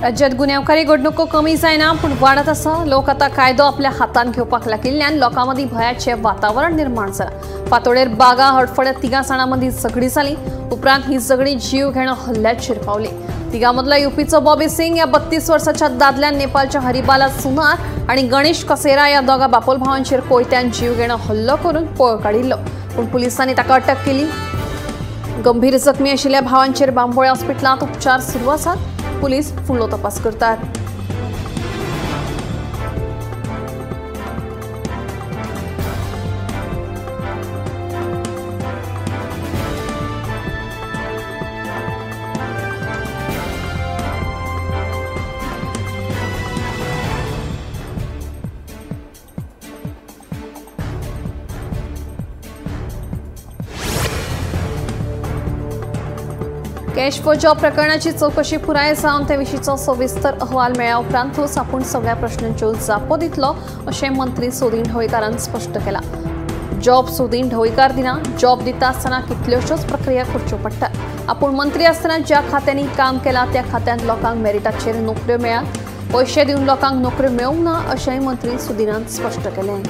राज्यात गुन्यांवकारी घडणुको कमी जायना पूण वाडत आसा। लोक आतां कायदो आपल्या हातान घेवपाक लागिल्ल्यान लोकां मदीं भंयाचें वातावरण निर्माण जालां। फातोडेर बागा हडफड्या तिगां जाणां मदीं झगडी जाली। उपरांत ही झगडी जीव घेणो हल्ल्याचेर पावली। तिगां मदलो युपीचो बॉबी सिंग ह्या 32 वर्साच्या दादल्यान नेपाळच्या हरिबाला सुनार आनी गणेश कसेरा ह्या दोगां बापोल भावांचेर कोयत्यान जीव घेणो हल्लो करून पळ काडिल्लो, पूण पुलिसांनी ताका अटक केली। गंभीर जखमी आशिल्ल्या भावांचेर बांबोळे हॉस्पिटलांत उपचार सुरू आसात। पुलीस फुडलो तपास करतात। कॅश फॉर जॉब प्रकरणाची चौकशी पुराय जावन ते विशींचो सविस्तर अहवाल मेळ्ळ्या उपरांतूच आपूण सगळ्या प्रश्नांच्यो जापो दितलो अशें मंत्री सुदीन ढवळीकारान स्पश्ट केलां। जॉब सुदीन ढवळीकार दिना, जॉब दिता आसतना कितल्योश्योच प्रक्रिया करच्यो पडटात। आपूण मंत्री आसतना ज्या खात्यांनी काम केलां त्या खात्यांत लोकांक मेरिटाचेर नोकऱ्यो मेळ्ळ्या, पयशे दिवन लोकांक नोकऱ्यो मेळूंक ना अशेंय मंत्री सुदीनान स्पश्ट केलें।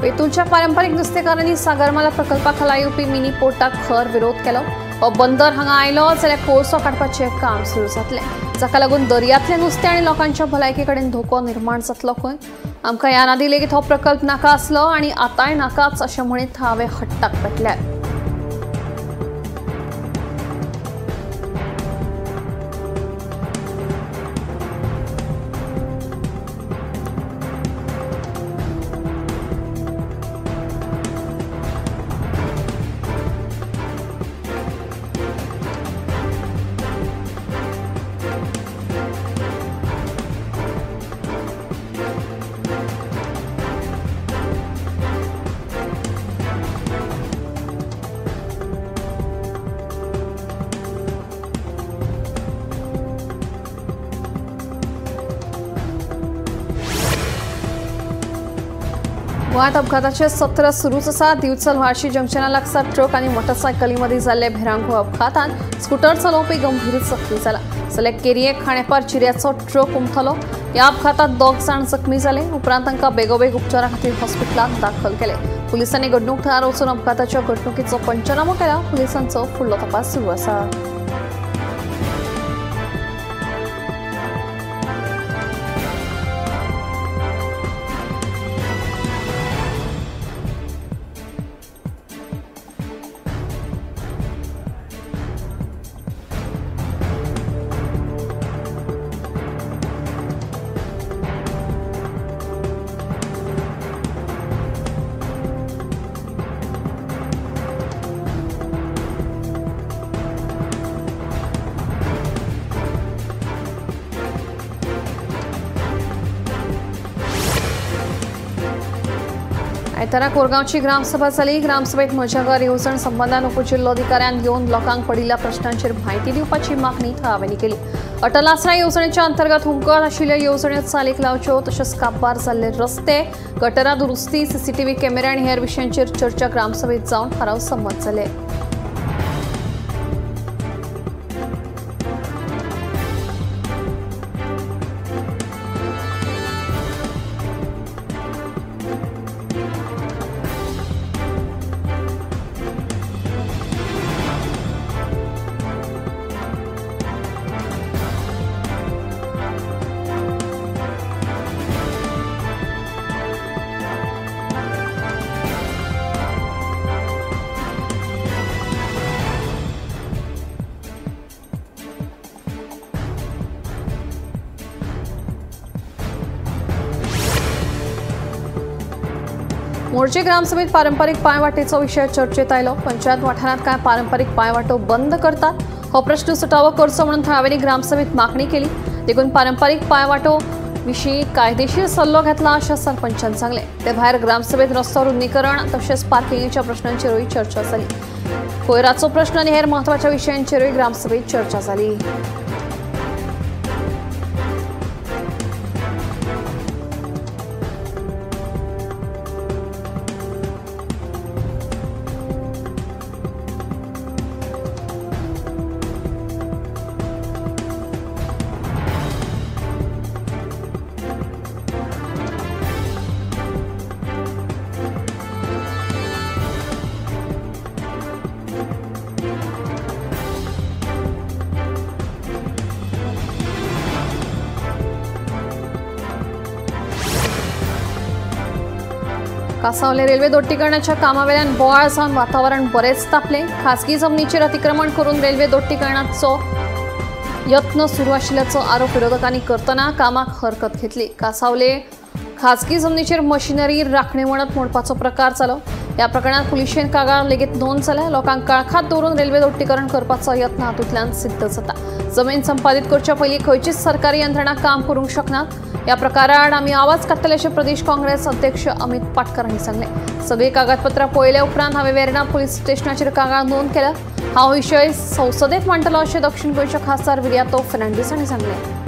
बेतूलच्या पारंपरिक नुस्तेकारांनी सागरमाला प्रकल्पाखाला येवपी मिनी पोर्टाक खर विरोध केलो। हो बंदर हांगा आयलो जाल्यार कोळसो काडपाचें काम सुरू जातलें, जाका लागून दर्यांतलें नुस्तें आनी लोकांच्या भलायके कडेन धोको निर्माण जातलो खंय। आमकां ह्या आदीं लेगीत हो प्रकल्प नाका आसलो आनी आतांय नाकाच अशें म्हणीत थळावे हट्टाक पेटल्यात। गोंयांत अपघाताचे सत्र सुरूच आसा। दिवचल व्हाळशी जंक्शना लागसार ट्रक आनी मोटरसायकली मदीं जाल्ले भिरांकूळ अपघातांत स्कुटर चलोवपी गंभीर जखमी जाला। जाल्यार केरये खाणेपार चिऱ्याचो ट्रक उमथलो। ह्या अपघातांत दोग जाण जखमी जाले। उपरांत तांकां बेगोबेग उपचारा खातीर हॉस्पिटलांत दाखल केले। पुलिसांनी घडणूक थळार वचून अपघाताच्या घडणुकीचो पंचनामो केला। पुलिसांचो फुडलो तपास सुरू आसा। आयतारा कोरगांवची ग्रामसभा जाली। ग्रामसभेत म्हज्या घर येवजण संबंदान उपजिल्लोधिकाऱ्यान येवन लोकांक पडिल्ल्या प्रश्नांचेर म्हायती दिवपाची मागणी थळाव्यांनी केली। अटल आसरा येवजणेच्या अंतर्गत हुमकळ आशिल्ल्या येवजण्यो चालीक लावच्यो, तशेंच काबार जाल्ले रस्ते, गटरां दुरुस्ती, सीसीटीव्ही कॅमेरा आनी हेर विशयांचेर चर्चा ग्रामसभेत जावन थाराव संमत जाले। मोरजे ग्रामसभेत पारंपरिक पांयवाटेचो विशय चर्चेत आयलो। पंचायत वाठारांत कांय पारंपरिक पांयवाटो बंद करतात हो प्रश्न सुटावो करचो म्हणून थळाव्यांनी ग्रामसभेत मागणी केली। देखून पारंपरिक पांयवाटो विशीं कायदेशीर सल्लो घेतला अशें सरपंचान सांगलें। ते भायर ग्रामसभेत रस्तो रुंदीकरण तशेंच पार्किंगेच्या प्रश्नांचेरूय चर्चा जाली। कोयराचो प्रश्न आनी हेर म्हत्वाच्या विशयांचेरूय ग्रामसभेत चर्चा जाली। कासावले रेल्वे दोट्टीकरणाच्या कामावेल्यान बोवाळ जावन वातावरण बरेंच तापलें। खासगी जमनीचेर अतिक्रमण करून रेल्वे दोट्टीकरणाचो यत्न सुरू आशिल्ल्याचो आरोप विरोधकांनी करतना कामाक हरकत घेतली। कासावले खासगी जमनीचेर मशिनरी राखणे वणत मोडपाचो प्रकार जालो। ह्या प्रकरणात पुलिशेन कागाळ लेगीत नोंद जाल्या। लोकांक काळखात दवरून रेल्वे दोट्टीकरण करपाचो यत्न हातूंतल्यान सिद्ध जाता। जमीन संपादीत करच्या पयलीं खंयचीच सरकारी यंत्रणा काम करूंक शकनात। ह्या प्रकाराआड आमी आवाज काडटले अशें प्रदेश काँग्रेस अध्यक्ष अमित पाटकर हांणी सांगलें। सगळीं कागदपत्रां पळयल्या उपरांत हांवें वेर्णा पुलीस स्टेशनाचेर कागाळ नोंद केल्या। हा विशय संसदेत मांडटलो अशें दक्षिण गोंयचे खासदार विरियातो फर्नांडीस हांणी सांगलें।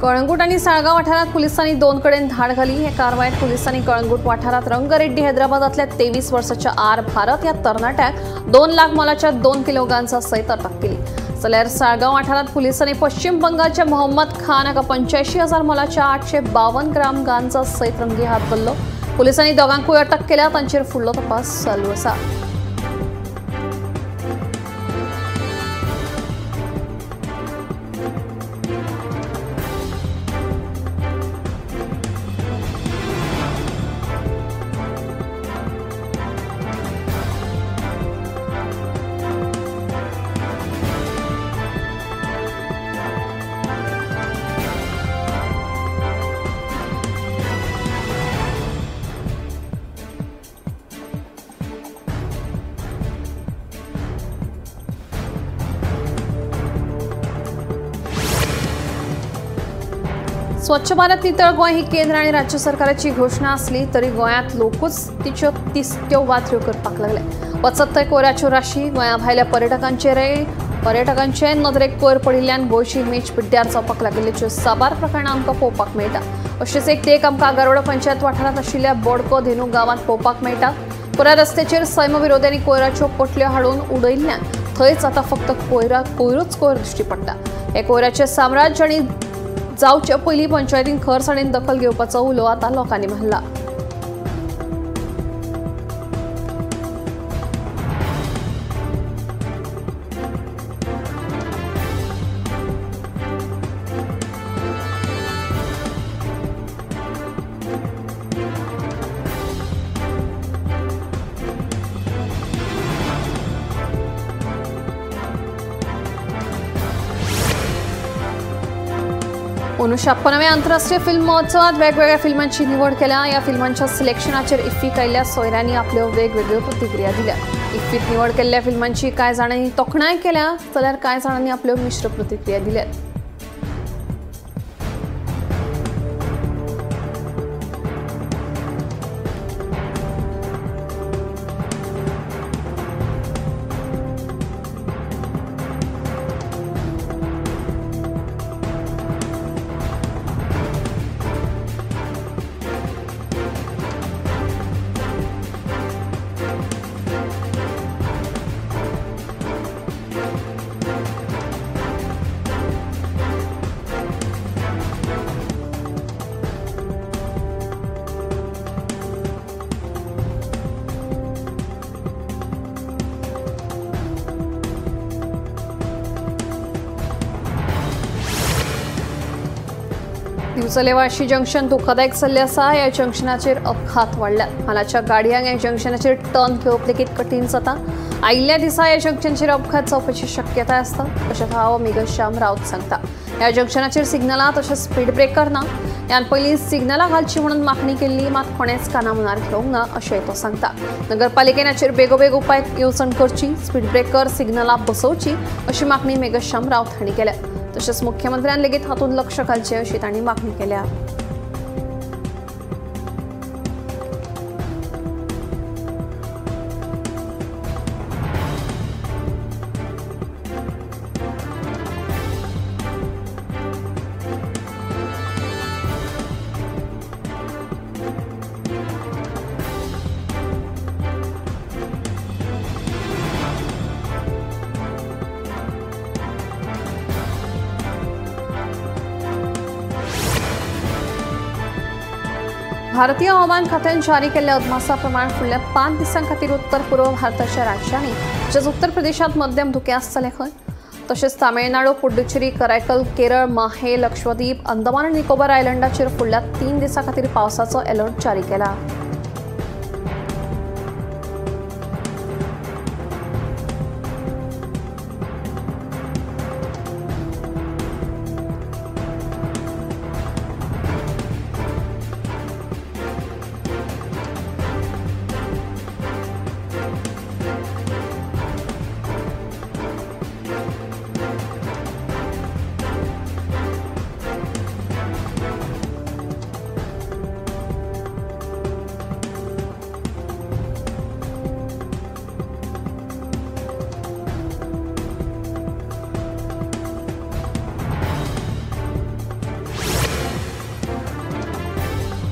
कळंगूट आनी साळगांव वाठारांत पुलिसांनी दोन कडेन धाड घाली। हे कारवायेत पुलिसांनी कळंगूट वाठारांत रंगरेड्डी हैदराबादांतल्या 23 वर्साच्या आर भारत ह्या तरणाट्याक 2 लाख मोलाच्या 2 किलो गांजा सयत अटक केली। जाल्यार साळगांव वाठारांत पुलिसांनी पश्चिम बंगालच्या मोहम्मद खान हाका 85,000 मोलाच्या 852 ग्राम गांजा सयत रंगे हात धरलो। पुलिसांनी दोगांकूय अटक केल्या। तांचेर फुडलो तपास चालू आसा। स्वच्छ भारत नितळ गोंय ही केंद्र आनी राज्य सरकाराची घोशणा आसली तरी गोंयांत लोकूच तिच्यो तिसत्यो वात्र्यो करपाक लागले। वचत थंय कोयराच्यो राशी गोंया भायल्या पर्यटकांचे नदरेक कोयर पडिल्ल्यान गोंयची इमेज पिड्ड्यार जावपाक लागिल्ल्याच्यो साबार प्रकरणां आमकां पळोवपाक मेळटा। अशेंच एक देख आमकां आगारवाडो पंचायत वाठारांत आशिल्ल्या बोडको धेनू गांवांत पळोवपाक मेळटा। पुराय रस्त्याचेर सैमविरोध्यांनी कोयराच्यो पोटल्यो हाडून उडयल्ल्यान थंयच आतां फक्त कोयरूच कोयर दिश्टी पडटा। हे कोयराचें साम्राज्य आनी जावचे पयलीं पंचायतीन खरसाणेन दखल घेवपाचो उलो आतां लोकांनी मारला। एकोणछप्पनाव्या आंतरराष्ट्रीय फिल्म महोत्सवात वेगवेगळ्या फिल्मांची निवड केल्या। या फिल्मांच्या सिलेक्शनाचेर इफ्फीक आयिल्ल्या सोयऱ्यांनी आपल्यो वेगवेगळ्यो प्रतिक्रिया दिल्या। इफ्फीत निवड केल्ल्या फिल्मांची कांय जाणांनी तोखणाय केल्या जाल्यार कांय जाणांनी आपल्यो मिश्र प्रतिक्रिया दिल्यात। दिवचले वाशी जंक्शन धोकादायक जाल्लें आसा. ह्या जंक्शनाचेर अपघात वाडल्यात. मालाच्या गाडयांक ह्या जंक्शनाचेर टर्न घेवप लेगीत कठीण जाता. आयिल्ल्या दिसा ह्या जंक्शनाचेर अपघात जावपाची शक्यताय आसता अशें थळावो मेघश्याम राऊत सांगता. ह्या जंक्शनाचेर सिग्नलां तशेंच स्पीड ब्रेकर ना. ह्यान पयलीं सिग्नलां घालची म्हणून मागणी केल्ली, मात कोणेच काना मनार घेवंक ना अशें तो सांगता. नगरपालिकेन हाचेर बेगोबेग उपाय येवजण करची, स्पीड ब्रेकर सिग्नलां बसोवची अशी मागणी मेघश्याम राऊत हांणी केल्या. तशेंच मुख्यमंत्र्यान लेगीत हातूंत लक्ष घालचें अशी तांणी मागणी केल्या. भारतीय हवामान खात्यान जारी केल्ल्या अदमासा प्रमाण फुडल्या 5 दिसां खातीर उत्तर पूर्व भारताच्या राज्यांनी तशेंच उत्तर प्रदेशांत मध्यम धुकें आसतलें खंय. तशेंच तामिळनाडू, पुडुचेरी, करायकल, केरळ, माहे, लक्षद्वीप, अंदमान आनी निकोबार आयलंडाचेर फुडल्या 3 दिसां खातीर पावसाचो अलर्ट जारी केला.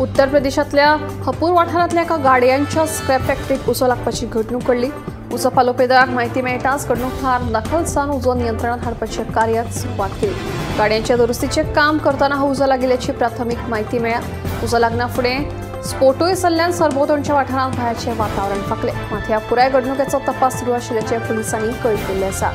उत्तर प्रदेशांतल्या हपूर वाठारांतल्या एका गाडयांच्या स्क्रॅप फॅक्टरीक उजो लागपाची घडणूक घडली. उजो पालोवपी दळाक म्हायती मेळटाच घडणूक थळार दाखल जावन उजो नियंत्रणांत हाडपाच्या कार्याक सुरवात केली. गाडयांच्या दुरुस्तीचें काम करतना हो उजो लागिल्ल्याची प्राथमीक म्हायती मेळ्ळ्या. उजो लागना फुडें स्फोटूय जाल्ल्यान सरभोंवतणच्या वाठारांत भंयाचें वातावरण फांकलें. मात ह्या पुराय घडणुकेचो तपास सुरू आशिल्ल्याचें पुलिसांनी कळीत केल्लें आसा.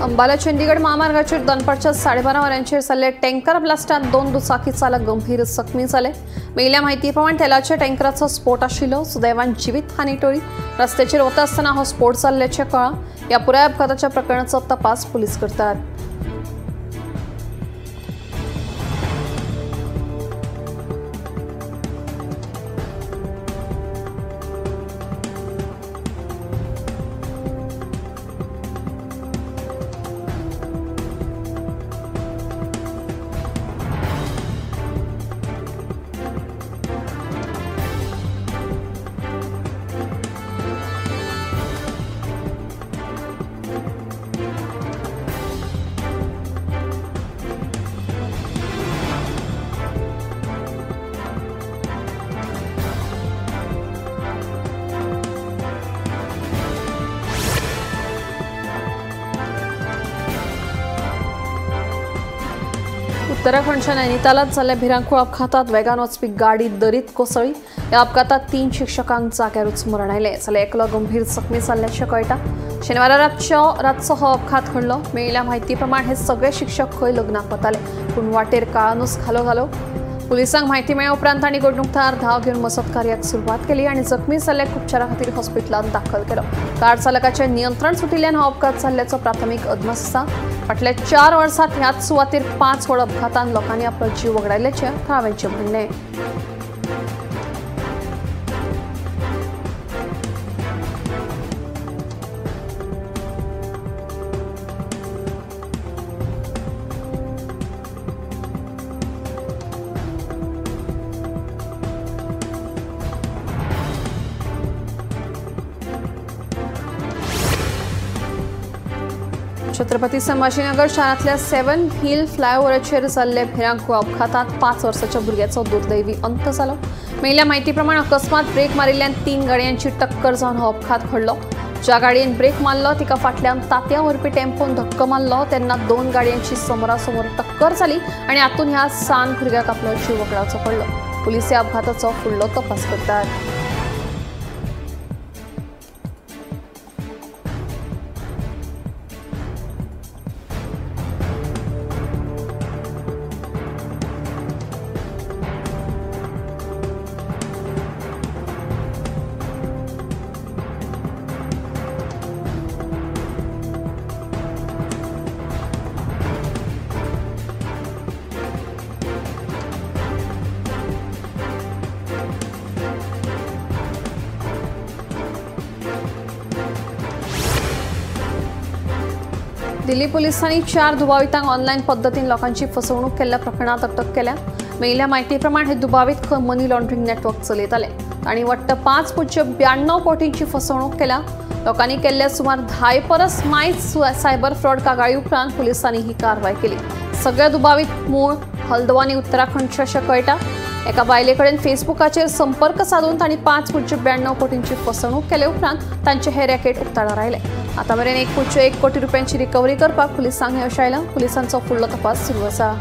अंबाला चंदीगड महामार्गाचेर दनपारच्या 12:30 वरांचेर जाल्ल्या टँकर ब्लास्टांत 2 दुचाकी चालक गंभीर जखमी जाले. मेळिल्ल्या म्हायती प्रमाण तेलाच्या टँकराचो स्फोट आशिल्लो. सुदैवान जिवीत हानी टळ्ळी. रस्त्याचेर वता आसतना हो स्फोट जाल्ल्याचें कळ्ळां. ह्या पुराय अपघाताच्या प्रकरणाचो तपास पुलीस करतात. उत्तराखंडच्या नैनितालात जाल्ल्या भिरांकूळ अपघातात वेगान वचपी गाडी दरीत कोसळ्ळी. ह्या अपघातात 3 शिक्षकांक जाग्यारूच मरण आयलें, जाल्यार एकलो गंभीर जखमी जाल्ल्याचें कळटा. शेनवारा रातचो हो अपघात घडलो. मेळिल्ल्या म्हायती प्रमाण हे सगळे शिक्षक खंय लग्नाक वताले, पूण वाटेर काळानूच घालो घालो. पुलिसांक म्हायती मेळ्ळ्या उपरांत तांणी घडणूक थळार धांव घेवन मसत कार्याक सुरवात केली आनी जखमी जाल्ल्याक उपचारा खातीर हॉस्पिटलांत दाखल केलो. कार चालकाचें नियंत्रण सुटिल्ल्यान हो अपघात जाल्ल्याचो प्राथमीक अदमास आसा. फाटल्या 4 वर्सांत ह्याच सुवातेर 5 व्हड अपघातान लोकांनी आपलो जीव वगडायल्ल्याचें थळाव्यांचें म्हणणें. छत्रपती संभाजीनगर शारांतल्या 7 हिल फ्लायओव्हराचेर जाल्ले भिरांकूळ अपघातात 5 वर्साच्या भुरग्याचो दुर्दैवी अंत जालो। मेळिल्ल्या म्हायती प्रमाण अकस्मात ब्रेक मारिल्ल्यान 3 गाडयांची टक्कर जावन हो अपघात घडलो। ज्या गाडयेन ब्रेक मारलो तिका फाटल्यान तांतयां व्हरपी टेम्पोन धक्को मारलो तेन्ना 2 गाडयांची समोरासमोर टक्कर जाली आनी हातूंत ह्या सान भुरग्याक आपलो जीव वगडावचो पडलो। पुलीस ह्या अपघाताचो फुडलो तपास करतात। दिल्ली पोलिसांनी 4 दुबावितांक ऑनलायन पद्दतीन लोकांची फसवणूक केल्ल्या प्रकरणात अटक केल्या। मेळिल्ल्या म्हायती प्रमाण हे दुबावीत मनी लॉन्ड्रिंग नेटवर्क चलयताले तांणी वट्ट 5.92 कोटींची फसवणूक केल्या। लोकांनी केल्ल्या सुमार 10 परस मायज सायबर फ्रॉड कागाळी उपरांत पुलिसांनी ही कारवाय केली। सगळे दुबावीत मूळ हल्द्वानी उत्तराखंडचे अशें कळटा। एका बायले कडेन फेसबुकाचेर संपर्क सादून तांणी 5.92 कोटींची फसवणूक केले उपरांत तांचे हे रॅकेट उक्ताडार आयले। आतां मेरेन 1.1 कोटी रुपयांची रिकव्हरी करपाक पुलिसांक यश आयलां। पुलिसांचो फुडलो तपास सुरू आसा।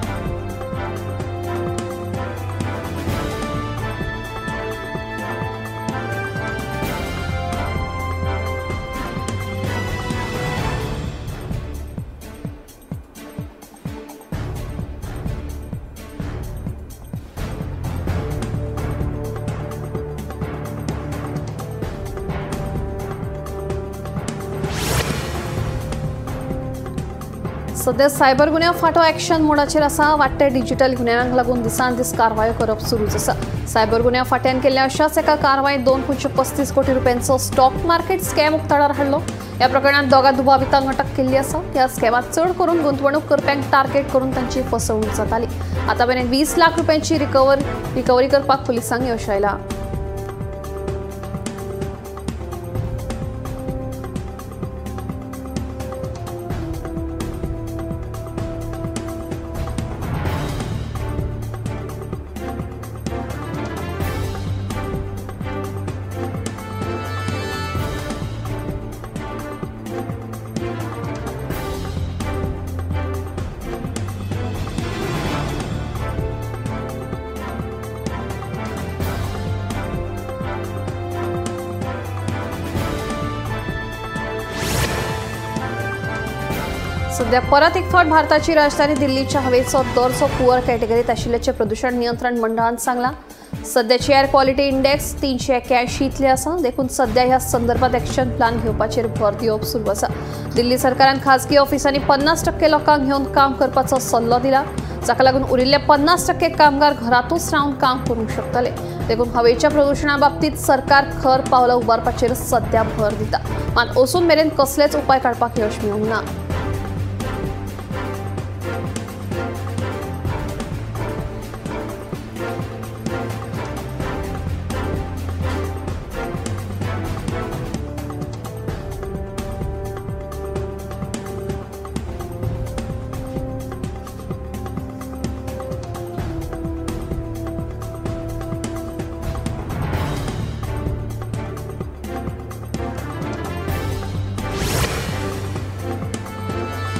सध्या सायबर गुन्यांव फांटो एक्शन मोडाचेर आसा। वाडट्या डिजिटल गुन्यांवांक लागून दिसान दीस कारवायो करप सुरूच आसा। सायबर गुन्यांव फांट्यान केल्ल्या अशाच एका कारवायेंत 2.35 कोटी रुपयांचो स्टॉक मार्केट स्कॅम उक्ताडार हाडलो। ह्या प्रकरणांत 2 दुबावितांक अटक केल्ली आसा। ह्या स्कॅमांत चड करून गुंतवणूक करप्यांक टार्गेट करून तांची फसवणूक जाताली। आतां मेरेन 20 लाख रुपयांची रिकव्हरी करपाक पुलिसांक यश आयलां। सध्या परत एक फावट भारताची राजधानी दिल्लीच्या हवेचो दर्जो पुअर कॅटेगरीत आशिल्ल्याचें प्रदूषण नियंत्रण मंडळान सांगलां। सध्याची एअर क्वॉलिटी इंडेक्स 381 इतली आसा, देखून सध्या ह्या संदर्भात एक्शन प्लान घेवपाचेर भर दिवप सुरू आसा। दिल्ली सरकारान खाजगी ऑफिसांनी 50% लोकांक घेवन काम करपाचो सल्लो दिला, जाका लागून उरिल्ले 50% कामगार घरातूच रावन काम करूंक शकतले। देखून हवेच्या प्रदूषणा बाबतीत सरकार खर पावलां उबारपाचेर सध्या भर दिता, मात अजून मेरेन कसलेच उपाय काडपाक यश मेळूंक ना।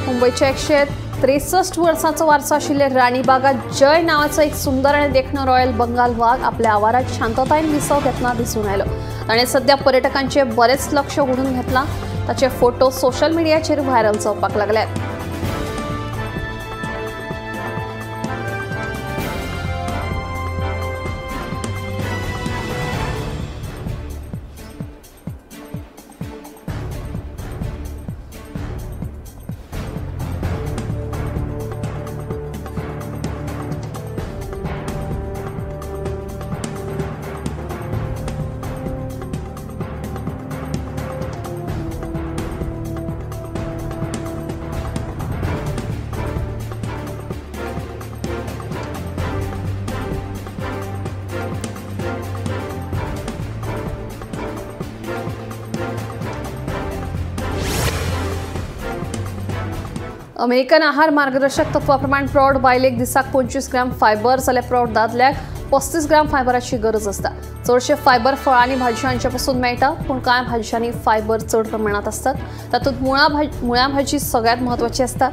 मुंबईच्या 163 वर्सांचो वारसो आशिल्ले राणीबागात जय नावाचो एक सुंदर आणि देखणो रॉयल बंगाल वाघ आपल्या आवारात शांततायेन विसव घेतना दिसून आयलो। ताणें सध्या पर्यटकांचे बरेच लक्ष ओडून घेतलां। ताचे फोटो सोशल मिडियाचेर व्हायरल जावपाक लागल्यात। अमेरिकन आहार मार्गदर्शक तत्वाप्रमाण प्रौढ बायलेक दिसाक 25 ग्राम फायबर जाल्यार प्रौढ दादल्याक 35 ग्राम फायबराची गरज आसता। चडशे फायबर फळां आनी भाजयांचे पसून मेळटा, पूण कांय भाजयांनी फायबर चड प्रमाणांत आसतात। तातूंत मुळा भाजी सगळ्यांत म्हत्वाची आसता।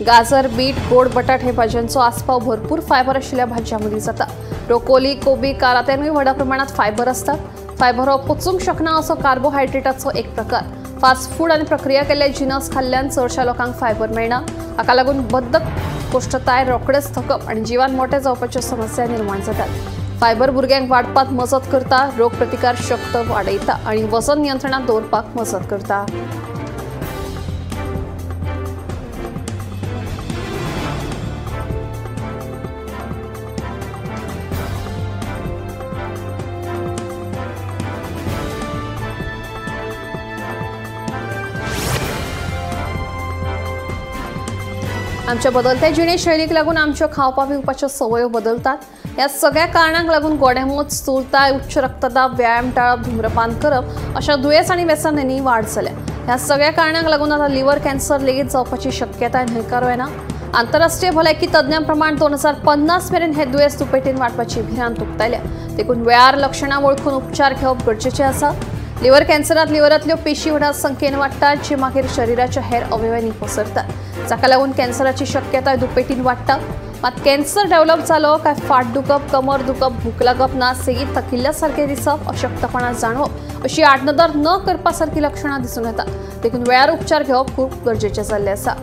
गाजर, बीट, गोड बटाट हे भाजयांचो आस्पाव भरपूर फायबर आशिल्ल्या भाजयां मदीं जाता। ब्रोकोली, कोबी, कारात्यानूय व्हडा प्रमाणांत फायबर आसतात। फायबर हो पचूंक शकना असो कार्बोहायड्रेटाचो एक प्रकार। फास्ट फूड आनी प्रक्रिया केल्ले जिनस खाल्ल्यान चडशा लोकांक फायबर मेळना। हाका लागून बद्द कोश्टताय, रोखडेच थकप आनी जिवान मोटे जावपाच्यो समस्या निर्माण जातात। फायबर भुरग्यांक वाडपाक मजत करता, रोग प्रतिकार शक्त वाडयता आनी वजन नियंत्रणांत दवरपाक मजत करता। आमच्या बदलत्या जिणेशैलीक लागून आमच्यो खावपा पिवपाच्यो संवयो बदलतात। ह्या सगळ्या कारणांक लागून गोडेंमूत, स्थूलताय, उच्च रक्तदाब, व्यायाम टाळप, धूम्रपान करप अशा दुयेंस आनी व्यसनांनी वाड जाल्या। ह्या सगळ्या कारणांक लागून आतां लिव्हर कॅन्सर लेगीत जावपाची शक्यताय न्हयकारूं येना। आंतरराष्ट्रीय भलायकी तज्ञां प्रमाण 2050 मेरेन हे दुयेंस दुपेटीन वाडपाची भिरांत उक्तायल्या। देखून वेळार लक्षणां वळखून उपचार घेवप गरजेचें आसा। लिव्हर कॅन्सरांत लिव्हरांतल्यो पेशी व्हडा संख्येन वाडटात, जी मागीर शरिराच्या हेर अवयवांनी पसरतात, जाका लागून कॅन्सराची शक्यताय दुपेटीन वाडटा। मात कॅन्सर डेव्हलप जालो काय फाट दुखप, कमर दुखप, भूक लागप ना, सेगीत थकिल्ल्या सारकें दिसप, अशक्तपणा जाणवप अशी आडनदर न करपा सारकी लक्षणां दिसून येतात। देखून वेळार उपचार घेवप खूब गरजेचें जाल्लें आसा।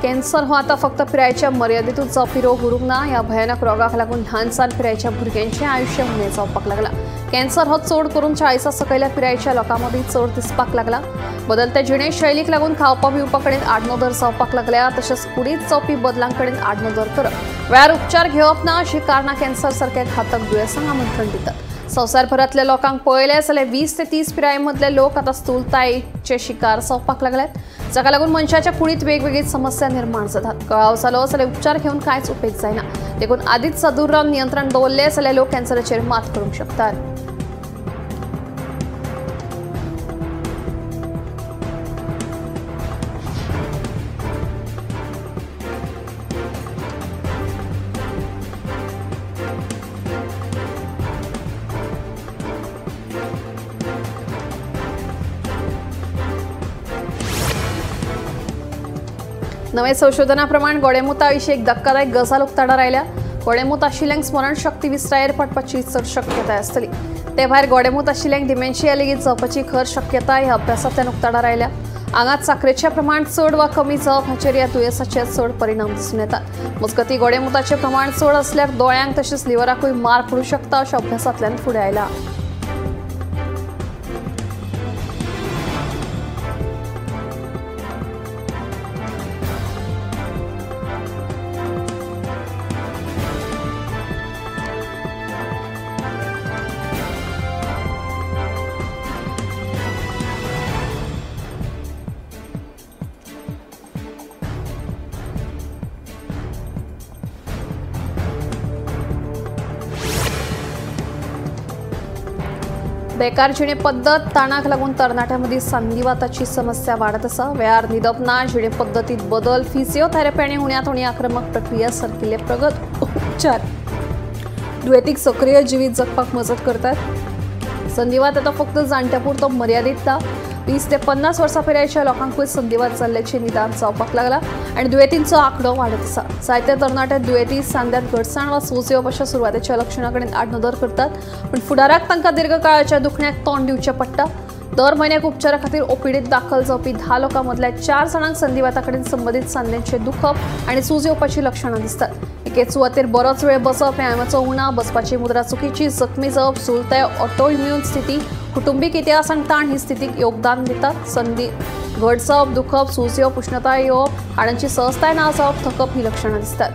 कॅन्सर हो आतां फक्त पिरायेच्या मर्यादेतूच जावपी रोग उरूंक ना। ह्या भयानक रोगाक लागून ल्हान सान पिरायेच्या भुरग्यांचें आयुश्य उणें जावपाक लागलां। कॅन्सर हो चड करून 40 सकयल्या पिरायेच्या लोकां मदीं चड दिसपाक लागला। बदलत्या जिणेशैलीक लागून खावपा पिवपा कडेन आडनदर जावपाक लागल्या, तशेंच कुडींत जावपी बदलां कडेन आडनदर करप, वेळार उपचार घेवप ना अशी कारणां कॅन्सर सारक्या घातक दुयेंसांक आमंत्रण दितात। संवसारभरांतल्या लोकांक पळयलें जाल्यार 20 ते 30 पिराये मदले लोक आतां स्थूलतायेचे शिकार जावपाक लागल्यात, जाका लागून मनशाच्या कुडींत वेगवेगळी समस्या निर्माण जातात। कळाव जालो जाल्यार उपचार घेवन कांयच उपेग जायना। देखून आदींच सादूर रावन नियंत्रण दवरलें जाल्यार लोक कॅन्सराचेर मात करूंक शकतात। नवे संशोधनाप्रमाण गोडेमुता विशीं एक धक्कादायक गजाल उक्ताडार आयल्या। गोडेमूत आशिल्ल्यांक स्मरणशक्ती विसरायेर पडपाची चड शक्यताय आसतली। ते भायर गोडेमूत आशिल्ल्यांक डिमेन्शिया लेगीत जावपाची खर शक्यताय ह्या अभ्यासांतल्यान उक्ताडार आयल्या। आंगात साखरेचें प्रमाण चड वा कमी जावप हाचेर ह्या दुयेंसाचे चड परिणाम दिसून येतात। मजगतीं गोडेमुताचें प्रमाण चड आसल्यार दोळ्यांक तशेंच लिव्हराकूय मार पडूंक शकता अशें अभ्यासांतल्यान फुडें आयलां। बेकार जिणे पद्दत ताणाक लागून तरणाट्यां मदीं संधिवाताची समस्या वाडत आसा। वेळार न्हिदप ना, जिणे पद्दतींत बदल, फिजिओथेरपी आनी उण्यांत उणी आक्रमक प्रक्रिया सारकिल्ले प्रगत उपचार दुयेंतीक सक्रीय जिवीत जगपाक मजत करतात। संधिवात आतां फक्त जाणट्यां पुरतो मर्यादीत ना, 20 ते 50 वर्सां पिरायेच्या लोकांकूय संधिवात जाल्ल्याचें निदान जावपाक लागला आनी दुयेंतींचो आंकडो वाडत आसा। जायते तरणाटे दुयेंती सांध्यांत घटसाण वा सूज येवप अशा सुरवातेच्या लक्षणां कडेन आडनदर करतात, पूण फुडाराक तांकां दीर्घकाळाच्या दुखण्याक तोंड दिवचें पडटा। दर म्हयन्याक उपचारा खातीर ओपीडीत दाखल जावपी 10 लोकां मदल्या 4 जाणांक संधिवाता कडेन संबंदीत सांध्यांचें दुखप आनी सूज येवपाची लक्षणां दिसतात। एके सुवातेर बरोच वेळ बसप, व्यायामाचो उणाव, बसपाची मुद्रा चुकीची, जखमी जावप, स्थूलताय, ऑटोइम्यून स्थिती, कुटुंबीक इतिहास आनी ताण ही स्थितीक योगदान दितात। संधी घट जावप, दुखप, सूज येवप, उश्णताय येवप, हाडांची सहजताय ना जावप, थकप ही लक्षणां दिसतात।